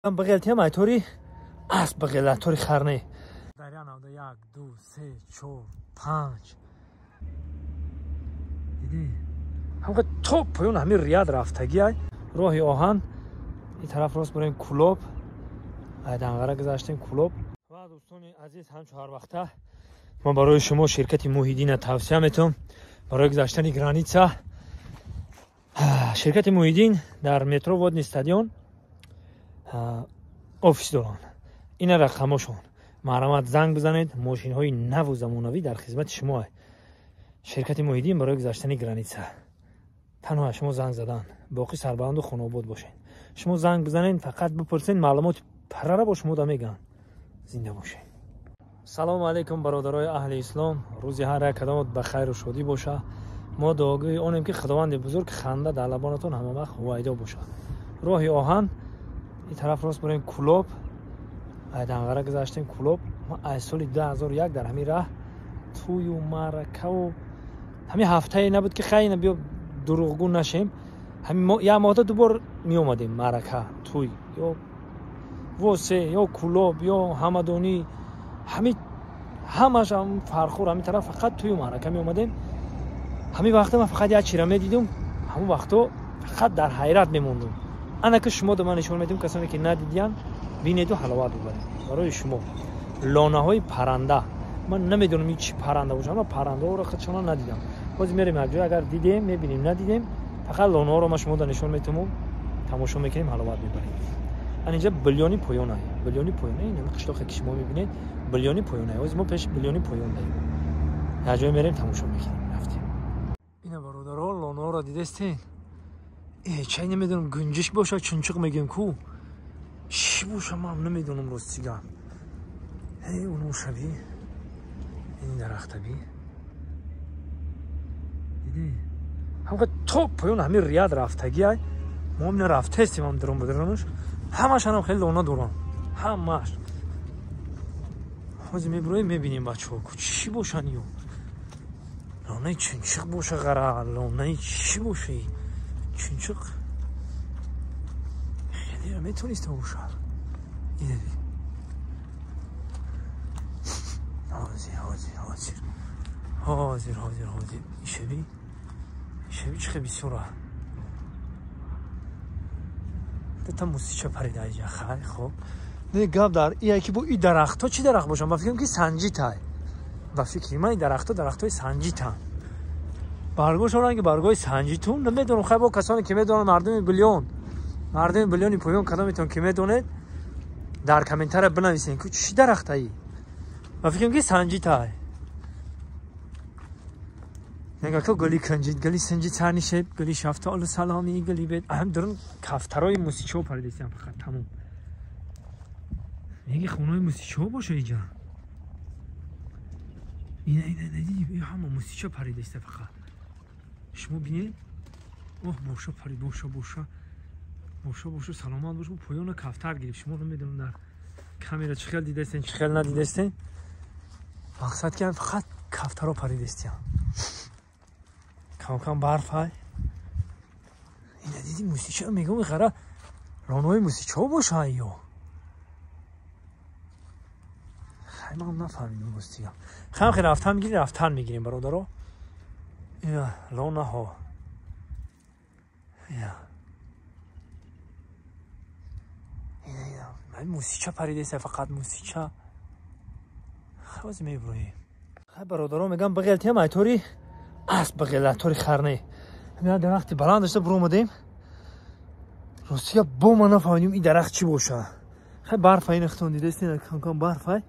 Бғелтиам айтори асп бғел, айтори хар не. Дарья навда 1, 2, 3, 4, 5. Диди? Ҳамқа то поён ҳамин рияд рафтагӣ ай. Роҳи оҳан ин тараф рост бурем Кулоб. Ай Данғара гузаштем Кулоб. Ва дӯстони азиз, ҳамчун ҳар вақта ман барои шумо ширкати Муҳиддина тавсия метавам барои гузаштани граница. Ширкати Муҳиддин дар метро Водный стадион офис доранд. Ина рақамошон. Марҳамат, занг бизанед, мошинҳои наву замонавӣ дар хизмати шумо. Ширкати Муҳиддин барои гузаштани граница. Танҳо аз шумо занг задан, боқӣ сарбаланду хонобод бошед. Шумо занг бизанед, фақат бипурсед, маълумоти паррара бо шумо да мегӯянд. Зинда бошед. Салому алайкум, бародарои аҳли ислом. Рӯзи ҳар як кадомот ба хайру шодӣ боша. Мо дуогӯи онем, ки Худованди бузург ханда дар лабонатон ҳамавақт ҳувайдо бошад. Роҳи оҳан ин тараф рост бурем Кулоб. Ай Данғара гузаштем Кулоб. Ма аз соли 2001 дар ҳамин раҳ тӯю маъракаву ҳамин ҳафтае набуд, ки хайна биё дурӯғгӯ нашем. Ҳамин як моҳда ду бор меомадем маърака, тӯй ё Восе ё Кулоб ё Ҳамадонӣ, ҳамин ҳамаш Фархур, ҳамин тараф фақат тӯю маърака меомадем. Ҳамин вақта ман фақат як чира медидум, ҳамон вақто фақат дар ҳайрат мемондум. Ана ки шумо да ман нишон медиҳам, касоне ки надидиян, бинеду ҳаловат бибаред. Барои шумо лонаҳои парранда. Ман намедонам ин чӣ парранда бошад, ман паррандаҳоро худшона надидам. Ҳозир мерем як ҷой, агар дидем мебинем, надидем фақат лонаҳоро ман шумо да нишон метавам, тамошо мекунем, ҳаловат мебарем. Ан инҷа билёни поёнай, билёни поёнай, ин ҳамин қишлоқе ки шумо мебинед, билёни поёнай. Ҳозир мо пеши билёни поён даем. Як ҷой мерем, тамошо мекунем, рафтем. Ина бародаро, лонаҳоро дидестен? Чай намедонам, гунҷиш бошад, чунчуқ мегӯем ку, чӣ боша, ман намедонам рости гап. Унушаби ин дарахтаби диди, ҳамқа то поён ҳамин рияд рафтагӣ ай. Мо ҳам рафтаестем, ҳам дурон будиронуш ҳамашанам хеле лона дорам, ҳамаш. Ҳозир мебироем, мебинем бачаҳо ку чӣ бошанд ё лонаи чунчуқ боша, ғара лонаи чӣ боша, чунчуқ хеле метониста бошад. Ҳозир ҳозир ҳозир ҳозир ҳозир ҳозир ишаби ишаби чӣ хел бисёра. Дата мусича парида иҷа. Хай хоб, не гап дар ия ки бо и дарахтҳо чӣ дарахт бошанд? Ба фикрам ки санҷитай. Ба фикри ман и дарахтҳо дарахтҳои санҷитанд. Баргошон ранги баргои санҷитун, намедонам. Хай, бо касоне ки медонанд, мардуми билён, мардуми билёни поён, кадометон ки медонед, дар комментария бинависед ку чӣ дарахтаи. Ба фикрам ки санҷитай. Нигоҳ ку, гули кунҷид, гули синҷид, сарнишеб, гули шафтолу саломи, гули бед. Ҳам дурун кафтарои мусичиҳо паридестиям фақат, тамом. Меги хонаи мусичиҳо боша иҷа. Ина ина надидӣ, ҳама мусича паридеста фақат. Шумо бинед, оҳ, боша парид, боша, боша, боша, боша, саломат боша. Поёна кафтар гирифт. Шумо намедонам дар камера чӣ хел дидастен, чӣ хел надидастен. Мақсад ки фақат кафтаро паридестиям. Кам-кам барф ай. Ина диди, мусича мегӯм, ғара лонаҳои мусичаҳо боша ё. Хай, ман нафаҳмидам ростига. Хай, хел рафтан мегирем, рафтан мегирем, бародаро. Ина лонаҳо. Ина. Ина ина. Ман мусича паридеста фақат мусича. Ҳозир мебироем. Хай бародаро, мегӯям бғелтиам айтори асп бғел, айтори хар не. Ҳамин дарахти баланд дошта биромадем. Ростига бо ман нафаҳмидем ин дарахт чӣ боша. Хай, барфа ин хитон дидестен, кам-кам барфа.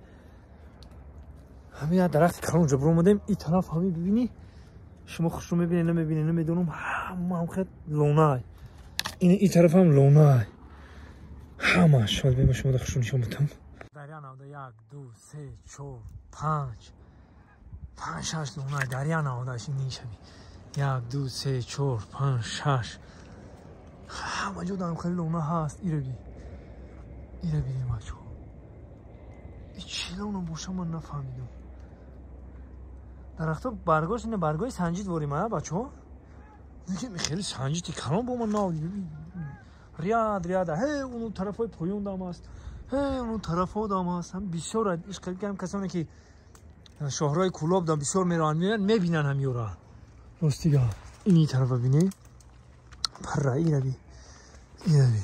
Ҳамин дарахти калон ҷо биромадем, ин тараф ҳамин бибинӣ. Шумо хушрӯ мебинед, намебинед, намедонам, ҳама ҳам хел лонай. Ин ин тараф ҳам лонай. Ҳамаш. Ҳозир бема шумо да хушрӯ нишон бидам. Дарья навда 1, 2, 3, 4, 5. 5, 6 лонай. Дарья навдаш ин шаби. 1, 2, 3, 4, 5, 6. Ҳама ҷо дар хеле лона ҳаст. Ира би. Ира бинем бачаҳо. И чӣ лона боша, ман нафаҳмидам. Дарахтҳо баргош ина баргои санҷид ворим, а бачаҳо? Хеле санҷити калон бо ман нав. Ряд ряда, ҳе, уну тарафҳои поён дам аст, ҳе, уну тарафҳо дам аст. Ҳам бисёр ишқам, касоне ки шоҳрои Кӯлоб дам бисёр мераванд, меоянд, мебинанд ҳамёра. Ростига, ини тарафа бинӣ, парра ираби, ираби.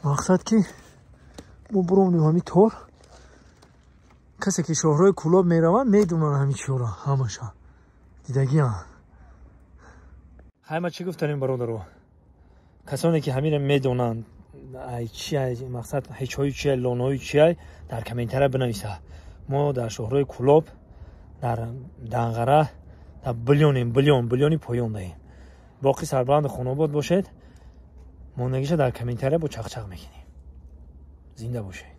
Мақсад ки мо буромдем ҳами тор. Касе ки шоҳрои Кӯлоб мераванд, медонанд ҳами чиёра, ҳамаша дидагиам. Хайма, чӣ гуфтанем, бародаро? Касоне ки ҳамира медонанд, ай чи ай, мақсад ҳечҳои чи ай, лонаҳои чи ай, дар комментария бинависа. Мо дар шоҳрои Кӯлоб, дар Данғара, дар Билёнем, Билён, Билёни поён даем. Боқӣ сарбаланду хонобод бошед. Мондагиша дар комментария бо чақчақ мекунем. Зинда бошед.